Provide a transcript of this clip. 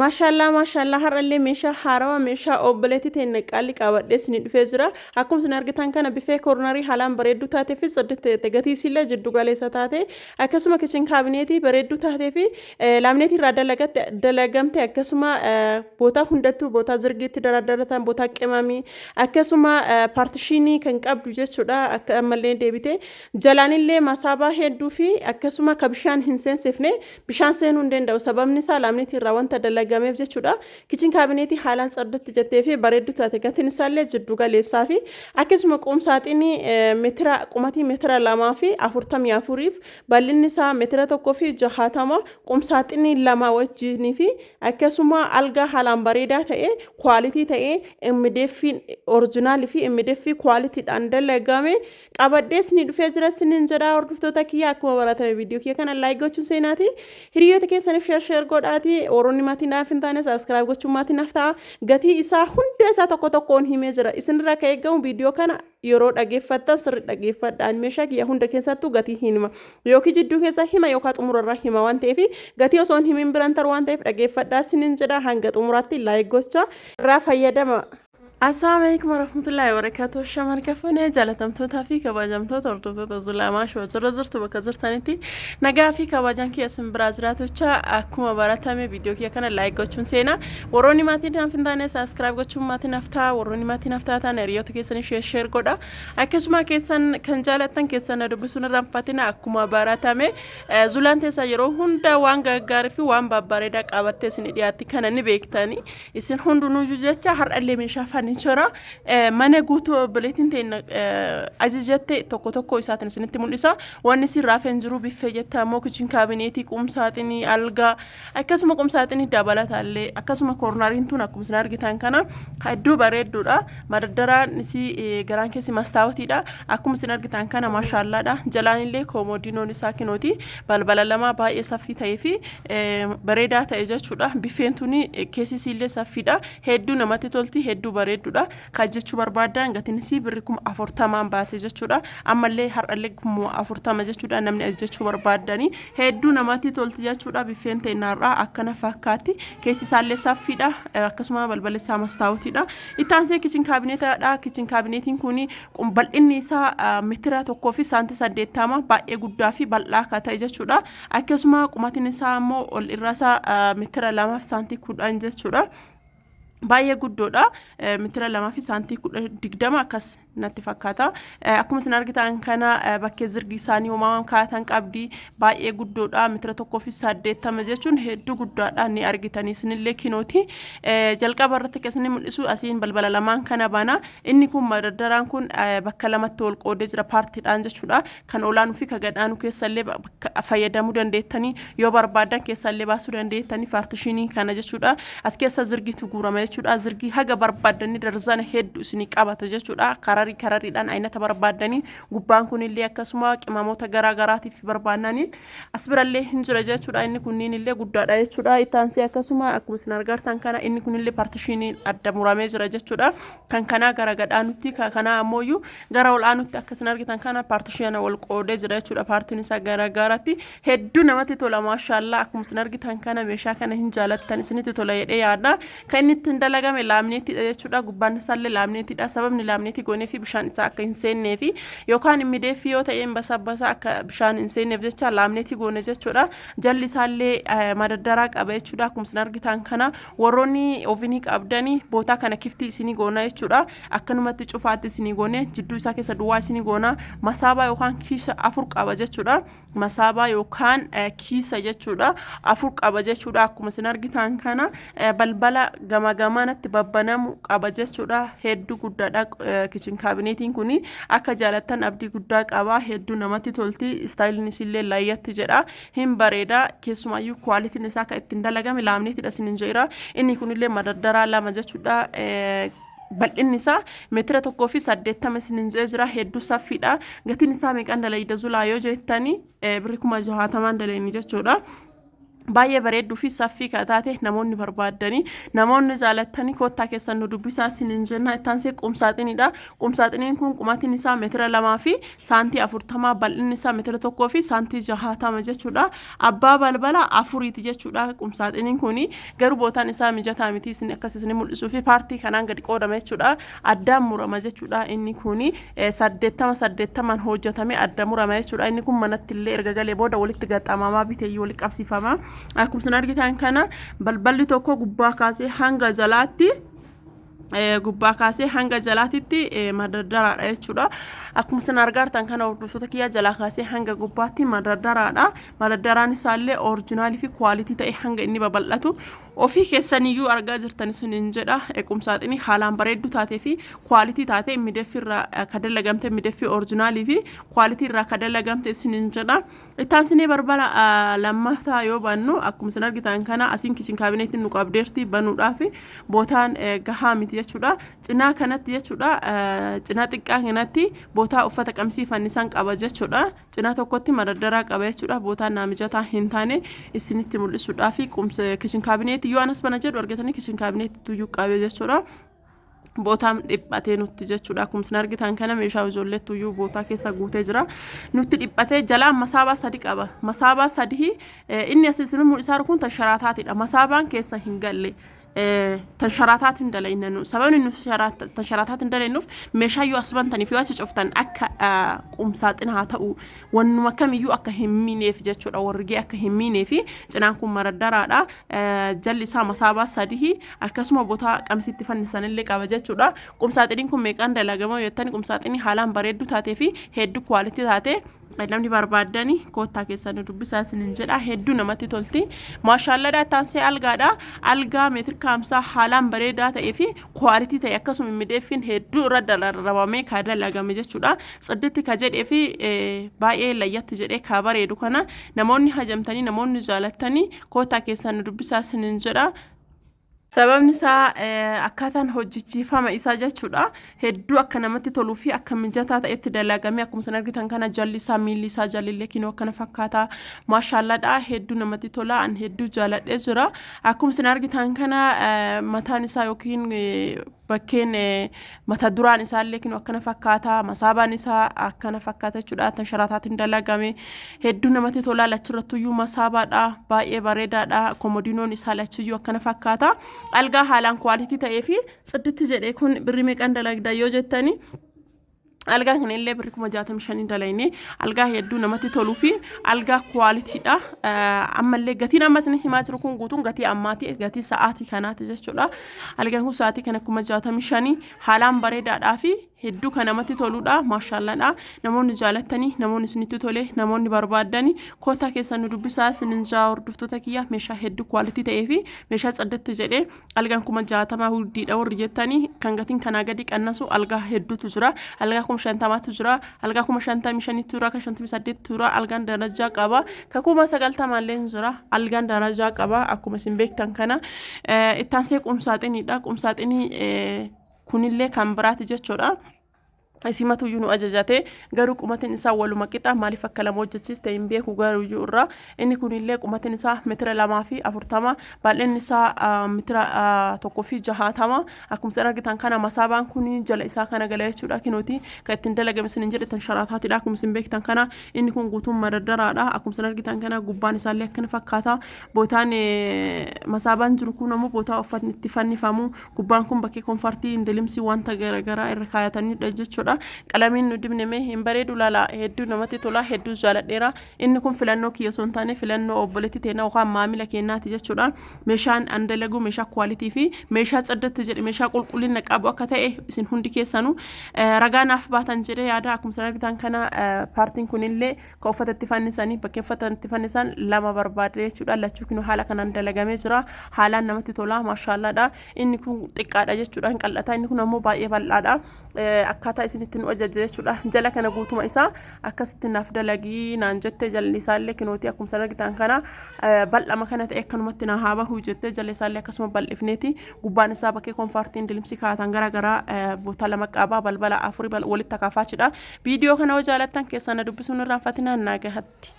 Maashaallaa maashaallaa, har'allee meeshaa haarawaa, meeshaa obboleettii teenya qaalli qabadhee isinii dhufee jira. Akkuma isin argitan kana bifee cornerii haalaan bareedduu taatee fi sirriitti ta'e, gatii isiillee jiddu galeessa taate, akkasuma kitchen cabinetii bareedduu taatee fi laamineetii irraa dalagatte dalagamte, akkasuma bootaa hundattuu bootaa zirgiitti daradaratan, bootaa qimamii, akkasuma partitionii kan qabdu jechuudha. Akka ammallee deebite jalaanillee masaabaa hedduu fi akkasuma ka bishaan hin seensifne, bishaan seenuu hin danda'u, sababni isaa laamineetii irraa wanta dalagameef jechuudha. Kitchen cabinetii haalaan tsardatti jettee fi bareedduu taate, gatiin isaallee jiddu galeessaa fi akkasuma quumsaaxinii meetira qumatii meetira 2 fi 44f, bal'inni isaa meetira 1.60, qumsaaxinii lama wajjinii fi akkasuma algaa haalaan bareedaa ta'e, quality ta'e, MDFiin originalii fi MDF qualitydhaan dalagame qabadhees ni dhufee jira sinin jedha. Hordoftoota kiyya, akkuma baratame viidiyoo kiyya kana like gochuun seenaati, hiriyoota keessaniif share share godhaati. Warroonni maatii naaf hin taane subscribe gochuun maatii naaf ta'a. Gatii isaa hunda isaa tokko tokkoon himee jira. Isinirraa kan eegamu viidiyoo kana yeroo dhageeffattan sirri dhageeffadhaan. Meeshaa kiyya hunda keessattuu gatii hin hima, yookiin jidduu keessa hima yookaan xumurarraa hima waan ta'eef, gatii osoo hin himin biran taru waan ta'eef, dhageeffadhaa sinin jedha. Hanga xumuraatti like gocha irraa fayyadama. Assalaamu alaikum warahmatullahi wabarakatuh. Shamarra fuunee jaalatamtootaa fi kabajamtoota hordoftoota Zulaamaa Shoo, jira jirtu? Bakka jirtanitti nagaa fi kabajaan kiyya isin biraa jiraatochaa, akkuma baratame viidiyoo kiyya kana like gochuun seenaa. Warroonni maatii naaf hin taane subscribe gochuun maatii naaf ta'a. Warroonni maatii naaf taatan hiriyoota keessanii share share godha. Akkasuma keessan kan jaalattan keessan na dubbisuun irraanfatina. Akkuma baratame Zulaan teessaa yeroo hunda waan gaggaarii fi waan babbareedaa qabattee isin dhiyaatti, kana ni beektanii isin hundinuyyuu jecha. Har'allee meeshaa furniturea mana guutuu obboleettiin teenya ajajatte tokko tokko isaatiin isinitti mul'isa. Wanni isin raafeen jiru biffee jetta ammoo kitchen cabinetii, qumsaaxinii, algaa, akkasuma qumsaaxinii dabalataallee, akkasuma corneriin tun akkuma isin argitan kana hedduu bareedduudha. Madaddaraan isii garaan keessi mastaawotiidha. Akkuma isin argitan kana maashaallaadha. Jalaan illee koomodiinoon isaa kinooti. Balbala lama baay'ee saffii ta'ee fi bareedaa ta'e jechuudha. Biffeen tuni keessi isiillee saffiidha. Hedduu namatti tolti, hedduu bareedduudha. Kan jechuu barbaadan gatiin isii birri 40,000n baate jechuudha. Ammallee har'allee 40,000 jechuudha, namni as jechuu barbaadani. Hedduu namatti tolti jechuudha. Biffeen ta'e akkana fakkaatti. Keessi isaallee saffiidha. Akkasuma balballi isaa mastaawotiidha. Itti aansee kitchen cabinetadha. Kitchen cabinetiin kun bal'inni isaa meetira 1 fi saantii 80, baay'ee guddaa fi bal'aa akka ta'e jechuudha. Akkasuma qumatiin isaa immoo ol irra isaa meetira 2 fi saantii 10 jechuudha. Baay'ee guddoodha. Meetira 2 fi saantii 20 akkas natti fakkaata. Akkuma isin argitan kana bakkee zirgii isaanii uumamaan kaa'atan qabdi. Baay'ee guddoodha. Meetira 1.80 jechuun hedduu guddaadha, ni argitanii isinillee kinooti. Jalqaba irratti kan isin mul'isu asiin balbala lamaan kana bana. Inni kun madardaraan kun bakka lamatti ol qoodee jira partiidhaan jechuudha. Kan olaanuu fi kan gadaanuu keessallee fayyadamuu dandeettanii, yoo barbaadan keessallee baasuu dandeettanii partitionii kana jechuudha. As keessa zirgiitu guurama jechuudha. Zirgii haga barbaaddanii darzana hedduu isinii qabata jechuudha. Kararii karariidhaan aynata barbaaddanii, gubbaan kunillee akkasuma qimamoota garaa garaatiif barbaannaniin as birallee hin jira jechuudha. Inni kunniin illee guddaadha jechuudha. Ittaansee akkasuma akkuma isin argartan kana inni kunillee partitioniin adda muramee jira jechuudha. Kan kanaa gara gadhaanutti, kan kanaa ammoo gara ol aanutti akka isin argitan kana partitiona wal qoodee jira jechuudha. Partiin isaa gara garatti hedduu namatti tola, maashaallaa. Akkuma isin argitan kana meeshaa kana hin jaalattan, isinitti tola jedhee yaada. Kan inni ittiin dalagame laamineetiidha jechuudha. Gubbaan isaallee laamineetiidha. Sababni laamineetii goonee fi bishaan isaa akka hin seennee fi yookaan MDF yoo ta'e basabbasa akka bishaan hin seenneef jecha laamineetii goone jechuudha. Jalli isaallee madaddaraa qaba jechuudha. Akkuma isin argitan kana warroonni ovenii qabdanii bootaa kana kiftii isinii goona jechuudha. Akkanumatti cufaatti isinii goone, jidduu isaa keessa duwwaa isinii goona. Masaabaa yookaan kiisa afur qaba jechuudha. Masaabaa yookaan kiisa jechuudha. Afur qaba jechuudha. Akkuma isin argitan kana balbala gama gamanatti babbanamu qaba jechuudha. Hedduu guddaadha kitchen cabinetiin kuni, akka jaalattan abdii guddaa qaba. Hedduu namatti tolti. Styleiin isillee layyatti jedha. Hin bareeda. Keessumaayyuu qualityn isaa kan ittiin dalagame laamineetiidha isinin jedha. Inni kunillee madaddaraa lama jechuudha. Bal'inni isaa meetira 1.80 isinin jedhee jira. Hedduu saffiidha. Gatiin isaa meeqaan dalayda Zulaa yoo jettani, birri 60,000n dalayni jechuudha. Baay'ee bareedduu fi saffii kan taate namoonni barbaaddanii, namoonni jaalattanii, koottaa keessan nu dubbisaa isiniin jenna. Ittaansee qumsaaxiniidha. Qumsaaxiniin kun qumatiin isaa meetira 2 fi saantii 40, bal'inni isaa meetira 1 fi saantii 60 jechuudha. Abbaa balbala afuriiti jechuudha. Qumsaaxiniin kun garuu bootaan isaa mijataa miti isin akkas isin mul'isuu fi paartii kanaan gadi qoodama jechuudha. Addaan murama jechuudha. Inni kun 80 80n hojjetame adda murama jechuudha. Inni kun manatti illee erga galee booda walitti gaxxamamaa bitee walitti qabsiifama. Akkuma isin argitan kana balballi tokko gubbaa kaasee hanga jalaatitti madardaraadha jechuudha. Akkuma isin argartan kana, hordoftoota kiyyaa, jalaa kaasee hanga gubbaatti madardaraadha. Madardaraan isaallee original fi quality ta'e hanga inni babal'atu ofii keessaniyyuu argaa jirtan isiniin jedha. Qumsaaxinii haalaan bareedduu taatee fi quality taate, MDF irraa ka dalagamte, MDF original fi quality irraa ka dalagamte isiniin jedha. Ittaansinee balbala lammataa yoo bannu, akkuma isin argitan kana asiin kitchen cabinetiin nu qabdeerti, banuudhaaf bootaan gahaa miti jechuudha. Cinaa kanatti jechuudha, cinaa xiqqaa kanatti bootaa uffata qamsii fannisan qaba jechuudha. Cinaa tokkotti madardaraa qaba jechuudha. Bootaan naa mijataa hin taane isinitti mul'isuudhaaf kitchen cabinet yoo anas bana jedhu argatanii kitchen cabinet tuyyuu qabe jechuudha. Bootaan dhiphatee nutti jechuudha. Akkuma isin argitan kana meeshaa ijoolleettu iyyuu bootaa keessa guutee jira. Nutti dhiphatee jalaan masaabaa sadi qaba. Masaabaa sadii inni as isin mul'isaa jiru kun tasharaataatidha. Masaabaan keessa hin galle. Tan dalayna nu. Sababni nu tan sharaataatiin dalaynuuf meeshaa yoo as bantaniif yoo achi cuftan akka qumsaaxina haa ta'u wannuma kamiyyuu akka hin miineef jechuudha. Warrigee akka hin miineef cinaan kun maraddaraadha. Jalli isaa masaabaa sadii akkasuma botaa qamsiitti fannisanillee qaba jechuudha. Qumsaaxiniin kun meeqaan dalagama jettani, qumsaaxinii haalaan bareedduu taatee fi hedduu quality taate namni barbaaddani koottaa keessan nu dubbisaa isinin jedha. Hedduu namatti tolti, maashaalladha. Taansee algaadha. Algaa meetir 50 haalaan bareedaa ta'ee fi quality ta'e, akkasuma MDFiin hedduu irra dararramamee ka dalagame jechuudha. Tsidditti ka jedhee fi baay'ee layyatti jedhee ka bareedu kana namoonni hajamtanii, namoonni jaalattanii, koottaa keessan nu dubbisaa isinin jedha. Sababni isaa akkaataan hojjechiifama isaa jechuudha. Hedduu akka namatti toluu fi akka mijataa ta'etti dalagamee, akkuma isin argitan kana jalli isaa, miilli isaa jalillee kinoo akkana fakkaata. Maashaalladha, hedduu namatti tola, an hedduu jaaladhee jira. Akkuma isin argitan kana mataan isaa yookiin bakkeen mata duraan isaallee kinoo akkana fakkaata. Masaabaan isaa akkana fakkaata jechuudha. Tan sharaataatiin dalagame hedduu namatti tola. Lachirrattuyyuu masaabaadha. Baay'ee bareedaadha. Komodinoon isaa lachiyyuu akkana fakkaata. Algaa haalaan quality ta'ee fi tsidditti jedhee kun birrii meeqaan dalagda yoo jettani, algaa kana illee birrii 65,000 dalayne. Algaa hedduu namatti toluu fi algaa qualitydha. Ammallee gatiin amma isin himaa jiru kun guutuun gatii ammaati, gatii sa'aatii kanaati jechuudha. Algaan kun sa'aatii kana 65,000, haalaan bareedaadhaa fi hedduu kan namatti toludha. Maashaalladha. Namoonni jaalattanii, namoonni isinitti tole, namoonni barbaaddanii, kootaa keessan nu dubbisaa isinin jaa. Hordoftoota kiyya, meeshaa hedduu quality ta'ee fi meeshaa tsaddatti jedhee algaan 60,000 huddiidha warri jettanii, kan gatiin kanaa gadi qannasu algaa hedduutu jira. Algaa 50,000tu jira, algaa 55,000tu jira, ka 58tu jira. Algaan darajaa qaba, ka 90,000llee jira. Algaan darajaa qaba akkuma isin beektan kana. Ittaansee qumsaaxiniidha. Qumsaaxinii kunillee kan biraati jechuudha. Isimatu iyyuu nu ajajate, garuu qumatiin isaa waluma qixa. Maaliif akka lama hojjechiiste hin beeku, garuu iyyuu irraa inni kunillee qumatiin isaa meetira 2 fi 40, bal'inni isaa meetira 1 fi 60. Akkuma isin argitan kana masaabaan kun jala isaa kana gala jechuudha. Kinooti kan ittiin dalagame isin jedhe tan sharaataatidha. Akkuma isin beektan kana inni kun guutuun madaddaraadha. Akkuma isin argitan kana gubbaan isaallee akkana fakkaata. Bootaan masaabaan jiru kun ammoo bootaa uffatni itti fannifamu. Gubbaan kun bakkee comfort, indilimsii, wanta garaagaraa irra kaayatanidha jechuudha. Qalamiin nu dibneme hin bareedu, laala, hedduu namatti tola, hedduu jaaladheera. Inni kun filannoo kiyya osoo hin taane filannoo obboleetti teenaa yookaan maamila keenyaati jechuudha. Meeshaan an dalagu meeshaa quality fi meeshaa tsaddatti jedhe, meeshaa qulqullina qabu akka ta'e isin hundi keessanuu ragaa naaf baatan jedhee yaada. Akkuma isin argitan kana paartiin kunillee ka uffata itti fannisanii, bakkee uffata itti fannisan lama barbaade jechuudha. Lachuu kinoo haala kanaan dalagamee jira. Haalaan namatti tola, maashaallaadha. Inni kun xiqqaadha jechuudha, hin qal'ata. Inni kun ammoo baay'ee bal'aadha. Akkaataa isin itti nu ajaja jechuudha. Jala kana guutuma isaa akkasitti naaf dalagii naan jette. Jalli isaallee kinooti akkuma isin argitan kana bal'ama kana ta'e akkanumatti naa haa bahu jette. Jala isaallee akkasuma bal'ifneeti. Gubbaan isaa bakkee comfortiin dilimsii kaa'atan garaagaraa boota lama qaba, balbala afurii walitti akaafaachidha. Viidiyoo kana yoo jaalattan keessan na dubbisuun irraanfatinaan naa gahatti.